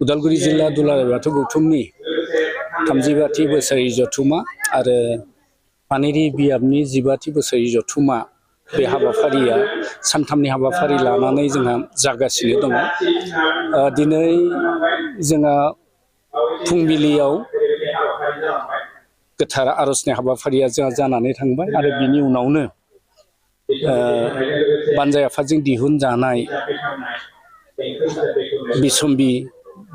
उदालगुरि जिल्ला दुलाराय बाथौ गौथुमनि 35थि बोसोरारि जथुमा आरो पानेरि बियाबनि 15थि बोसोरारि जथुमा बे हाबाफारिया सानथामनि हाबाफारि लानानै जोंहा जागासिनो दङ। दिनै जोंहा फुंबिलियाव गोथार आरजनि हाबाफारिया जोंहा जानानै थांबाय आरो बिनि उनावनो बानजाय आफादजों दिहुनजानाय बिसम्बि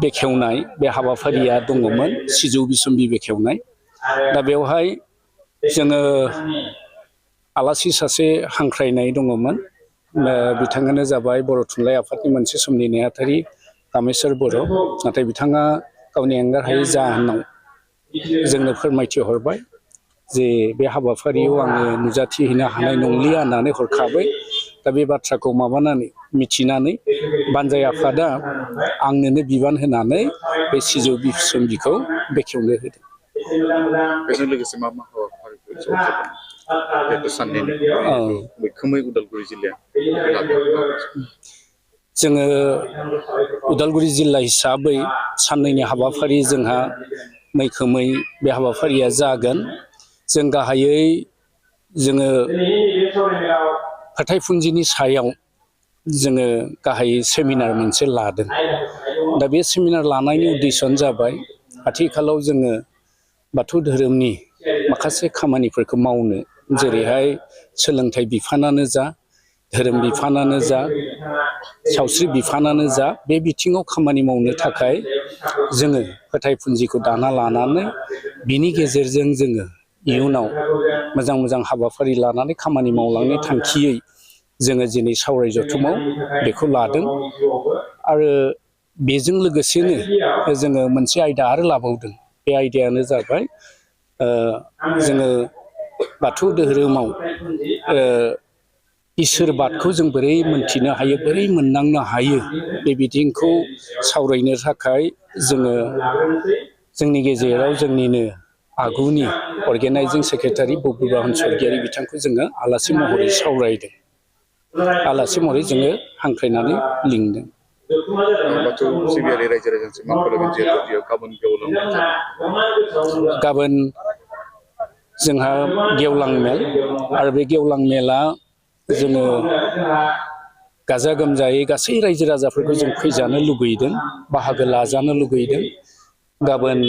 बेखेवनाय बे हाबाफारिया दङमोन, सिजौ बिसम्बि बेखेवनाय। दा बेवहाय जोङो आलासि सासे हांख्रायनाय दङमोन। बिथाङानो जाबाय बर' थुनलाइ आफादनि मोनसे समनि नेहाथारि रामेस्वर बर'। नाथाय बिथाङा गावनि एंगारहायै जाहोनाव जोंनो फोरमायथि हरबाय जे बे हाबाफारियाव आङो नुजाथिहैनो हानाय नंलिया होननानै हरखाबै। दा बे बाथ्राखौ मिथिनानै बानजाय आफादा आंनोनो बिबान होनानै बे सिजौ बिसम्बिखौ बेखेवनो होदों। बेजों लोगोसे मा मा हाबाफारिफोर जादों साननैनि मैखोमै उदालगुरि जिल्लाया जोङो उदालगुरि जिल्ला हिसाबै साननैनि हाबाफारि जोंहा मैखोमै बे हाबाफारिया जागोन। जों गाहायै जोङो फोथायफुनजिनि सायाव जोङो गाहायै सेमिनार मोनसे लादों। दा बे सेमिनार लानायनि उद्देश्यआनो जाबाय आथिखालाव जोङो बाथौ धोरोमनि माखासे खामानिफोरखौ मावनो, जेरैहाय सोलोंथाइ बिफानानो जा, धोरोम बिफानानो जा, सावस्रि बिफानानो जा, बे बिथिङाव खामानि मावनो थाखाय जोङो फोथायफुनजिखौ दाना लानानै बिनि गेजेरजों जोङो इयुनाव मोजां मोजां हाबाफारि लानानै खामानि मावलांनो थांखियै जोङो दिनै सावराय जथुमाव बेखौ लादों। आरो बेजों लोगोसेनो जोङो मोनसे आयदा आरो लाबावदों। बे आयदायानो जाबाय जोङो बाथौ धोरोमाव इसोरबादखौ जों बोरै मोन्थिनो हायो, बोरै मोनदांनो हायो, बे बिथिंखौ सावरायनो थाखाय जोङो जोंनि गेजेराव जोंनिनो आगुनि अर्गेनाइजिं सेक्रेटारि बबुराम स्वर्गियारि बिथांखौ जोङो आलासि महरै सावरायदों। आलासि महरै जोङो हांख्रायनानै लिंदों। बाथौ सिबियारि रायजो राजानिसिम मा खावलायगोन जिहेतु बेयाव गाबोन गेवलां मेल जादों? गाबोन जोंहा गेवलां मेल, आरो बे गेवलां मेला जोङो गाजा गोमजायै गासै रायजो राजाफोरखौ जों फैजानो लुबैदों, बाहागो लाजानो लुबैदों। गाबोन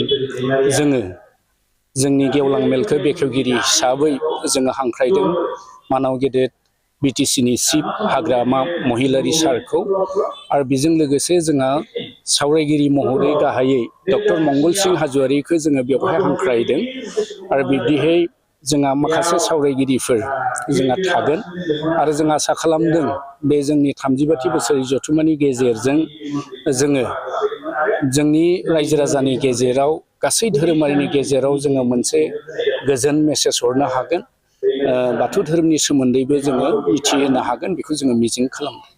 जोङो जोंनि गेवलां मेलखौ बेखेवगिरि हिसाबै जोङो हांख्रायदों मानाव गेदेर बिटिसिनि चिफ हाग्रामा महिलारि सारखौ। आरो बेजों लोगोसे जोंहा सावरायगिरि महरै गाहायै डक्टर मंगलसिं हाज'वारिखौ जोङो बेवहाय हांख्रायदों। आरो बिब्दिहै जोंहा माखासे सावरायगिरिफोर जोंहा थागोन। आरो जों आसा खालामदों बे जोंनि 35थि बोसोरारि जथुमानि गेजेरजों जोङो जोंनि रायजो राजानि गेजेराव, गासै धोरोमारिनि गेजेराव जोङो मोनसे गोजोन मेसेज हरनो हागोन। बाथौ धोरोमनि सोमोन्दैबो जोङो मिथिहोनो हागोन, बेखौ जोङो मिजिं खालामदों।